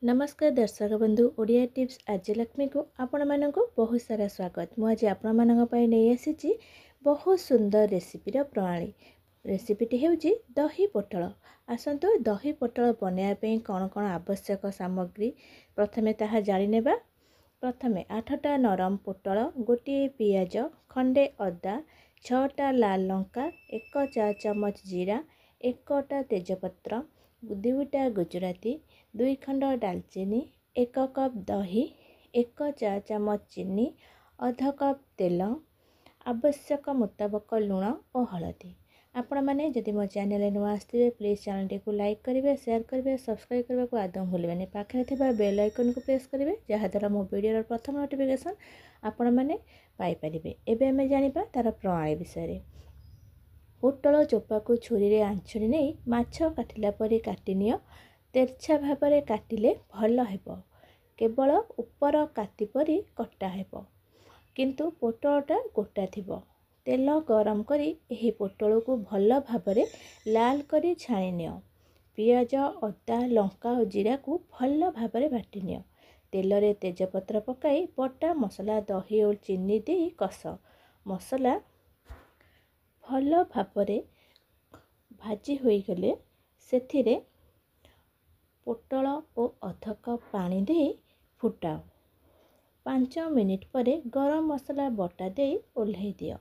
ନମସ୍କାର ଦର୍ଶକ ବନ୍ଧୁ, ଓଡ଼ିଆ ଟିପ୍ସ ଆର୍ଯ୍ୟଲକ୍ଷ୍ମୀକୁ ଆପଣମାନଙ୍କୁ ବହୁତ ସାରା ସ୍ୱାଗତ। ମୁଁ ଆଜି ଆପଣମାନଙ୍କ ପାଇଁ ନେଇ ଆସିଛି ବହୁତ ସୁନ୍ଦର ରେସିପିର ପ୍ରଣାଳୀ। ରେସିପିଟି ହେଉଛି ଦହି ପୋଟଳ। ଆସନ୍ତୁ, ଦହି ପୋଟଳ ବନାଇବା ପାଇଁ କ'ଣ କ'ଣ ଆବଶ୍ୟକ ସାମଗ୍ରୀ ପ୍ରଥମେ ତାହା ଜାଣିନେବା। ପ୍ରଥମେ 8ଟା ନରମ ପୋଟଳ, ଗୋଟିଏ ପିଆଜ, ଖଣ୍ଡେ ଅଦା, 6ଟା ଲାଲ ଲଙ୍କା, 1 ଚା ଚାମଚ ଜିରା, 1ଟା ତେଜପତ୍ର, 2ଟା ଗୁଜୁରାତି, 2 ଖଣ୍ଡ ଡାଲଚିନି, 1 କପ୍ ଦହି, 1 ଚା ଚାମଚ ଚିନି, ଅଧ କପ୍ ତେଲ, ଆବଶ୍ୟକ ମୁତାବକ ଲୁଣ ଓ ହଳଦୀ। ଆପଣମାନେ ଯଦି ମୋ ଚ୍ୟାନେଲରେ ନୂଆ ଆସିଥିବେ, ପ୍ଲିଜ୍ ଚ୍ୟାନେଲଟିକୁ ଲାଇକ୍ କରିବେ, ସେୟାର କରିବେ, ସବସ୍କ୍ରାଇବ୍ କରିବାକୁ ଆଦୌ ଭୁଲିବେନି। ପାଖରେ ଥିବା ବେଲ୍ ଆଇକନ୍କୁ ପ୍ରେସ୍ କରିବେ, ଯାହାଦ୍ୱାରା ମୋ ଭିଡ଼ିଓର ପ୍ରଥମ ନୋଟିଫିକେସନ୍ ଆପଣମାନେ ପାଇପାରିବେ। ଏବେ ଆମେ ଜାଣିବା ତା'ର ପ୍ରଣାଳୀ ବିଷୟରେ। ପୋଟଳ ଚୋପାକୁ ଛୁରୀରେ ଆଞ୍ଚୁଡ଼ି ନେଇ ମାଛ କାଟିଲା ପରି କାଟି ନିଅ। ତେର୍ଛା ଭାବରେ କାଟିଲେ ଭଲ ହେବ। କେବଳ ଉପର କାତି ପରି କଟା ହେବ, କିନ୍ତୁ ପୋଟଳଟା ଗୋଟା ଥିବ। ତେଲ ଗରମ କରି ଏହି ପୋଟଳକୁ ଭଲ ଭାବରେ ଲାଲ କରି ଛାଣି ନିଅ। ପିଆଜ, ଅଦା, ଲଙ୍କା ଓ ଜିରାକୁ ଭଲ ଭାବରେ ବାଟି ନିଅ। ତେଲରେ ତେଜପତ୍ର ପକାଇ ବଟା ମସଲା, ଦହି ଓ ଚିନି ଦେଇ କଷ। ମସଲା ଭଲ ଭାବରେ ଭାଜି ହୋଇଗଲେ ସେଥିରେ ପୋଟଳ ଓ ଅଧ କପ୍ ପାଣି ଦେଇ ଫୁଟାଅ। 5 ମିନିଟ୍ ପରେ ଗରମ ମସଲା ବଟା ଦେଇ ଓହ୍ଲାଇ ଦିଅ।